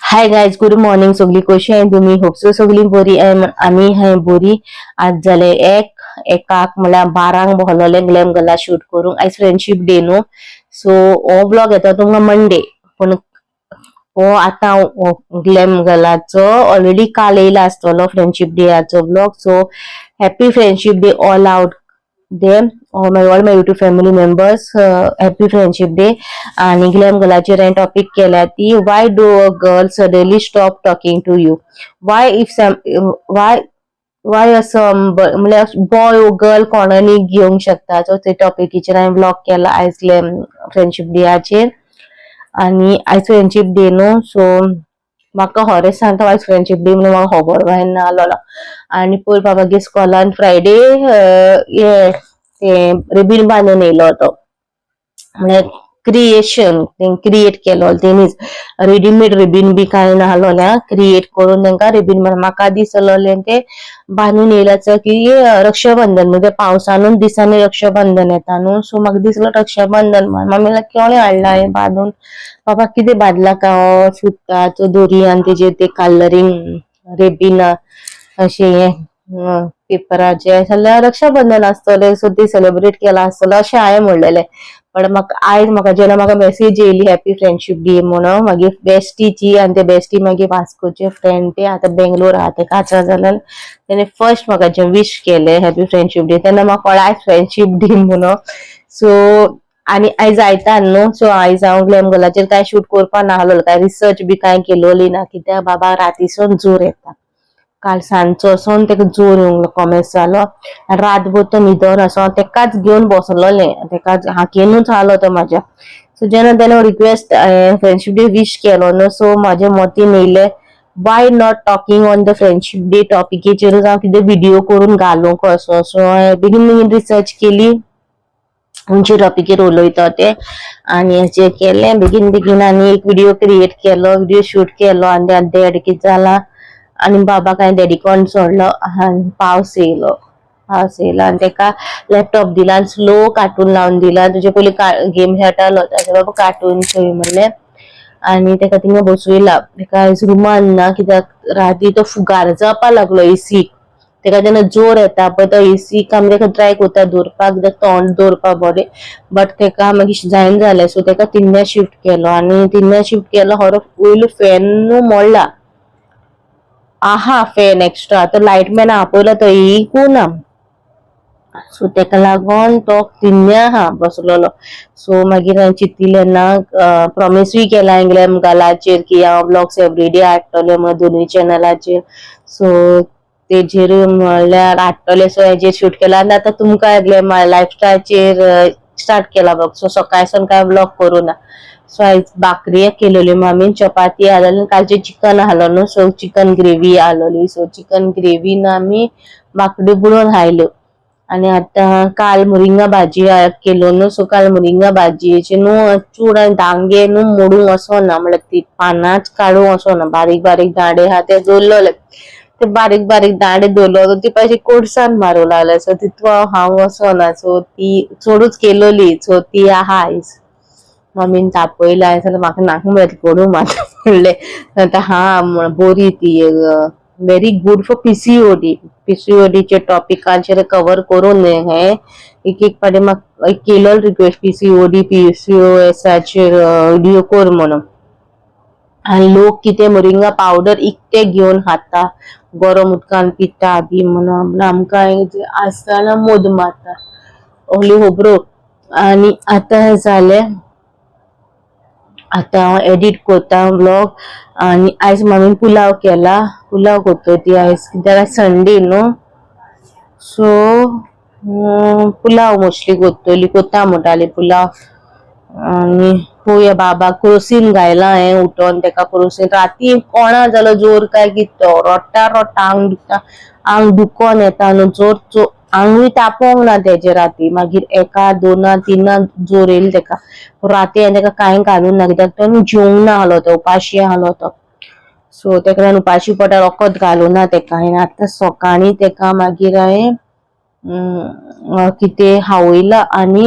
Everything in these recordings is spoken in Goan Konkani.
Hi guys, good morning. सगळी कशी आहे तुम्ही? होप सो सगळी बरी आहे. आमी हाय बरी. आज जाले एक एकाक, म्हळ्यार 12क भोवलोले ग्लॅम गला शूट करूंक. आयज फ्रेंडशीप डे न्हू, सो हो ब्लॉग येता तुमकां मंडे, पूण हो आतां ग्लॅम गलाचो ऑलरेडी काल येयला आसतलो friendship डेयाचो blog. So happy Friendship Day all out there, all my YouTube family members, happy Friendship Day. आणि ग्लॅम गलाचेर हांवें टॉपीक केल्या ती "Why do a girl suddenly stop talking to you?" Why if some why some म्हणल्यार बॉय गर्ल कोणानी घेवंक शकता. सो ते टॉपिकीचेर हांवें ब्लॉग केला आयज ग्लॅम फ्रेंडशीप डेयाचेर. आणि आयज फ्रेंडशीप डे न्हू, सो म्हाका खरें सांगता, आयज फ्रेंडशीप डे म्हणून म्हाका खबर बाय नासलोलो. आणि पयर बाबागे स्कॉलान फ्रायडे हे ते रिबीन बांदून येयलो तो, म्हळ्यार क्रिएशन क्रिएट केलो तेणीच. रेडीमेड रिबीन बी कांय नासलोलें, क्रिएट करून तांकां रिबीन. म्हाका दिसलेलें ते बांदून येयल्याच की रक्षाबंधन, म्हणजे पावसानूच दिसांनी रक्षाबंधन येता न्हू. सो म्हाका दिसलो रक्षाबंधन. मामी म्हणल्यार केळें हाडलां हें बांदून बाबा, कितें बांदला काय सुताचो दोरी आनी तेजेर ते कलरींग रिबीन अशें हें पेपराचे जाल्यार रक्षाबंधन आसतलें, सो ते सेलिब्रेट केलां आसतलो अशें हांवें म्हणलेलें. पण म्हाका आयज म्हाका जेन्ना म्हाका मेसेज येयली हॅपी फ्रेंडशीप डे म्हणून मागीर बेस्टीची, आनी ते बेस्टी मागीर वास्कोचे फ्रेंड, ते आतां बेंगलोर आहा, ते काचा जाल्यार तेणे फर्स्ट म्हाका जें विश केलें हॅपी फ्रेंडशीप डे, तेन्ना म्हाका कळ्ळें आयज फ्रेंडशीप डे म्हणून. सो आनी आयज आयतार न्हू, सो आयज हांव ग्लॅम गलाचेर कांय शूट करपा नासलो, कांय रिसर्च बी कांय केलोली ना, कित्याक बाबा रातीसून जोर येता. काल सांजचो वचोन ताका जोर येवंक कोमेस जालो आनी रातभर तो न्हिदोन आसो. तेकाच घेवन बसलोलें, तेकाच हाकेनूच आलो तो म्हाज्या. सो जेन्ना तेणें रिक्वेस्ट फ्रेंडशीप डे विश केलो न्हू, सो म्हाज्या मतीन येयलें, why not talking on the Friendship Day टॉपिकेचेरूच हांव कितें व्हिडिओ करून घालूं कसो. सो हांवें बेगीन बेगीन रिसर्च केली, खंयचे टॉपिकेर उलयता ते, आनी हेचेर केलें बेगीन बेगीन आनी एक व्हिडिओ क्रिएट केलो, व्हिडिओ शूट केलो. आनी देड कितें जाला आनी बाबाक हांवें डॅडी कोण सोडलो आनी पावस येयलो. पावस येयलो आनी तेका लॅपटॉप दिला आनी स्लो कार्टून लावन दिला. तुजे पयलीं गेम खेळटालो ताचे बाबा कार्टून चोय म्हणलें आनी तेका थिंगा बसयला. तेका आयज रुमान ना, कित्याक राती तो फुगार जावपा लागलो एसीक. तेका जेन्ना जोर येता पळय, तो एसीक आमी तेका ट्राय करता दवरपाक, कित्याक तोंड दवरपाक बरें, बट तेका मागीर जायना जालें. सो तेका थिंगा शिफ्ट केलो आनी थिंगा शिफ्ट केलो, खरो वयलो फॅन मोडला आहा फॅन एक्स्ट्रा. तो लायटमॅन आपयलो, तो येयकू ना. सो तेका लागोन तो थिंगा आहा बसलेलो. सो मागीर हांवें चिंतिलें ना, प्रॉमिसूय केला ग्लॅम गालाचेर की हांव ब्लॉग्स एवरीडे हाडटलें म्हणून दोनूय चॅनलाचेर. सो तेजेर म्हणल्यार हाडटलें, सो हेजेर शूट केला. आनी आतां तुमकां ग्लॅम लायफस्टायलाचेर स्टार्ट केला ब्लॉग. सो सकाळसून कांय ब्लॉग करूं ना. सो आयज भाकरी केलेली मामीन, चपाती आहलेली, कालचें चिकन आहलो न्हू, सो चिकन ग्रेवी आहलोली. सो चिकन ग्रेवीन आमी भाकरी बुडोवन खायल्यो. आनी आतां काल मुरिंगा भाजी केलो न्हू, सो काल मुरिंगा भाजयेचे न्हू चूड आनी दांगे न्हू मोडूंक वचोना, म्हणल्यार ती पानांच काडूंक वचोना. बारीक बारीक दांडे आहा ते दवरलेले, ते बारीक बारीक दांडे दवरलो, ती पाशी कोडसान मारूंक लागले. सो तितू हांव वचोना. सो ती चडूच केलोली, सो ती आहा. आयज मम्मीन तापयला जाल्यार म्हाका नाका म्हणलें, कोडू मात म्हणलें. आतां हा म्हण बरी ती, व्हेरी गुड फॉर पीसीओडी. पीसीओडीचे टॉपिकांचेर कवर करून हे एक एक फावटी म्हाका एक केलो रिक्वेस्ट, पीसीओडी पीसीओएसाचेर व्हिडिओ कर म्हणून. आनी लोक कितें मोरिंगा पावडर इकते घेवन खाता, गरम उदकान पिता बी म्हणून. आमकां आसतना मोद मारता ओली खबरो. आनी आतां जालें, आतां हांव एडिट करता ब्लॉग. आनी आयज मम्मीन पुलाव केला, पुलाव करता ती आयज, कित्याक आयज संडे न्हू. सो पुलाव मोस्टली करतली, करता म्हणटाली पुलाव. आनी पळोवया. बाबाक क्रोसीन घायला हांवें उठोन तेका क्रोसीन. राती कोणा जालो जोर काय कितें तो, रडटा रडटा, आंग दुखता, आंग दुखोन येता न्हू जोर, आंगूय तापोंक ना तेजे राती. मागीर एका दोना तिना जोर येयलो तेका राती. हांवें तेका कांय घालूंक ना, कित्याक तो न्हू जेवंक ना आहलो, तो उपाशी आहलो तो. सो तेका हांवें उपाशी पोटार वखद घालूं ना तेका. हांवें आतां सकाळीं तेका मागीर हांवें कितें खावयला आनी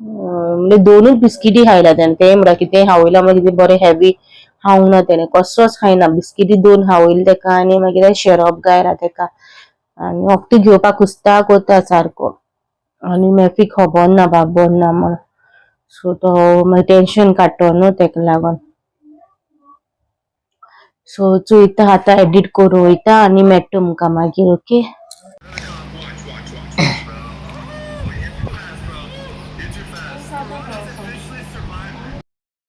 म्हणजे दोनूच बिस्किटी खायला तेणें. तें म्हळ्यार कितें खावयला म्हळ्यार कितें बरें हेवी खावंक ना तेणें, कसोच खायना. बिस्किटी दोन खावयली तेका आनी मागीर शेरोप गायला तेका. आनी वखद घेवपाक कुस्ता कोता सारको. आनी मॅफी खबर ना बाब बरो ना म्हण. सो तो मागीर टेंशन काडटलो न्हू तेका लागोन. सो चोयता आतां एडिट करूं वयता आनी मेळटा तुमकां मागीर. ओके.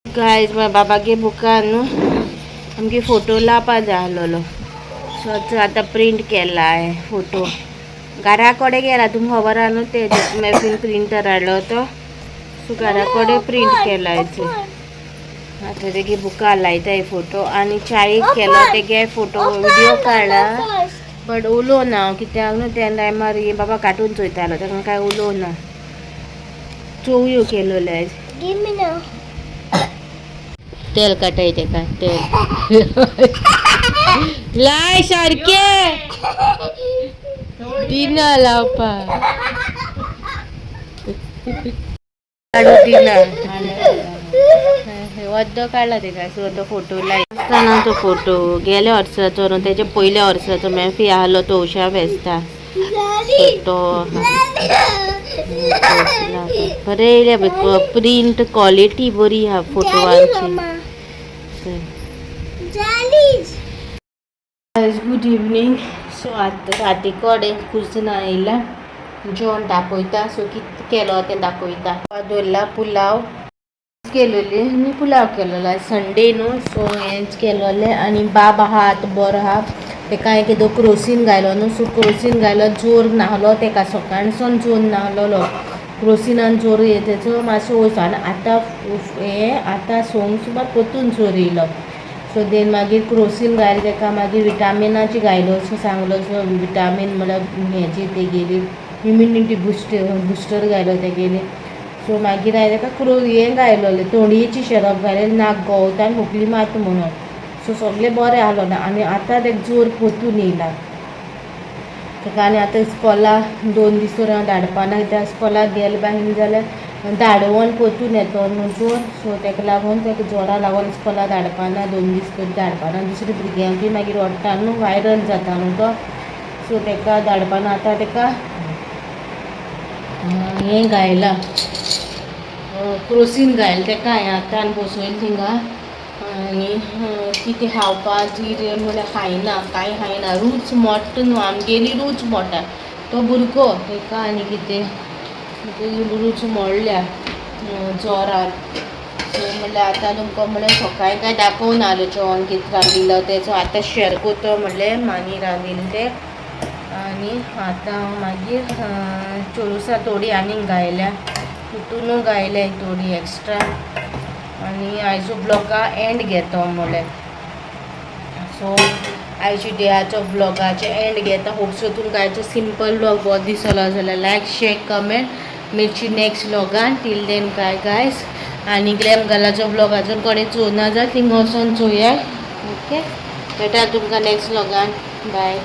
गायज, म्हाज्या बाबागे बुकान न्हू आमगे फोटो लावपा जाय आसलेलो. सो आतां प्रिंट केला हांवें फोटो. घरा कडेन गेला, तुमकां खबर आहा न्हू ते मॅफीन प्रिंटर हाडलो तो. सो घरा कडेन प्रिंट केला. आतां तेगे बुका लायता फोटो. आनी चायेक केलो तेगे फोटो व्हिडिओ काडला, बट उलोवना हांव, कित्याक न्हू त्या टायमार हे बाबा कार्टून चोयतालो, ताका कांय उलोवना. चोवयो केलोले आयज. Give me now. तेल काटाय तेका, तेल लाय सारके दिना लावपा काडू दिना. वद्द काडला तेका. सो तो फोटो लाय आसतना तो फोटो गेल्या वर्साचो न्हू, तेच्या पयल्या वर्साचो मॅफी आहलो तो उशा फेस्ता तो. बरें येयल्या, प्रिंट क्वॉलिटी बरी आहा फोटोवांची. Jollies. Good evening. सो आतां राती कडेन कुजना येयला, जेवण दाखयता. सो कितें केलो तें दाखयता. दवरला पुलाव केलेली आनी पुलाव केलेलो. संडे न्हू, सो हेंच केलोलें. आनी बाब आहा आतां बरो आहा. तेका हांवें कितें क्रोसीन घायलो न्हू, सो क्रोसीन घायलो, जोर नाहलो तेका, सकाळसून जोर नाहलोलो. क्रोसिनान जोर तेचो मातसो वयचो. आनी आतां हें आतां सोंग सुमार परतून जोर येयलो. सो देन मागीर क्रोसीन घायलें तेका, मागीर विटामिनाची घायलो. सो सांगलो, सो विटामीन म्हळ्यार हेजी तेगेली इम्युनिटी बुस्टर घायलो तेगेली. सो मागीर हांवें तेका हें घायलोलें, तोंडयेची शेरप घायलें, नाक गवता आनी खोकली मारता म्हणून. सो सगळें बरें आहलोलें. आनी आतां तेका जोर परतून येयला तेका. आनी आतां इस्कोला 2 दीस तर हांव धाडपाना, कित्याक इस्कोलाक गेले बाहीन जाल्यार धाडवन परतून येतो न्हू जोर. सो तेका लागून, तेका जोरा लागून इस्कोला धाडपाना, 2 दीस तरी धाडपाना. दुसऱ्या भुरग्यांकूय मागीर ओडटा न्हू, वायरल जाता न्हू तो. सो तेका धाडपाना. आतां तेका हें घायला, क्रोसीन घायला तेका हांवें आतां. आनी बसयलें थिंगा. आनी कितें खावपा जिरें म्हणल्यार खायना, कांय खायना. रूच मोडटा न्हू, आमगेली रूच मोडटा. तो भुरगो, तेका आनी कितें, रूच मोडल्या जोरान. सो म्हणल्यार आतां तुमकां म्हणल्यार सकाळीं कांय दाखोवन आलो जेवण कितें रांदिल्लो तें. सो आतां शेअर करता म्हणलें मानी रांदिल्लें तें. आनी आतां मागीर चोडूसा थोडी आनीक घायल्या, तितूनू घायल्या थोडी एक्स्ट्रा. आनी आयचो ब्लॉगा एंड घेतो म्हणलें. सो आयच्या डेयाचो ब्लॉगाचे एंड घेता. होप सो तुमकां आयचो सिंपल ब्लॉग बरो दिसलो जाल्यार लायक, शेअर, कमेंट. मेळची नेक्स्ट ब्लॉगान. Till then bye guys. आनी ग्लॅम गलाचो ब्लॉग अजून कोणें चोवना जाल्यार थिंग वचोन चोया. ओके, मेळटा तुमकां नेक्स्ट ब्लॉगान. बाय.